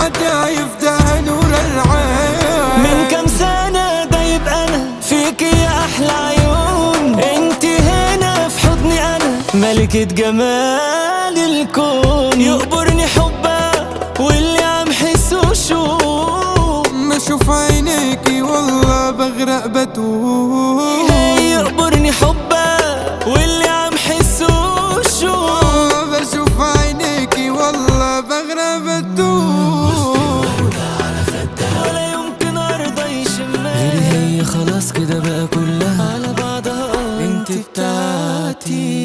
فرحتها يفداها نور العين. من كام سنة ده يبقى أنا فيك يا أحلى عيون، انت هنا في حضني أنا ملكة جمال الكون. يقبرني حبك واللي عم حسه شو، ما اشوف عينيكي والله بغرق بتوه. يقبرني حبك واللي عم حسه شو، بشوف عينيكي والله بغرق بتوه. ولا يمكن ارضى يشمها غير هي، خلاص كده بقى كلها على بعضها انت بتاعتي.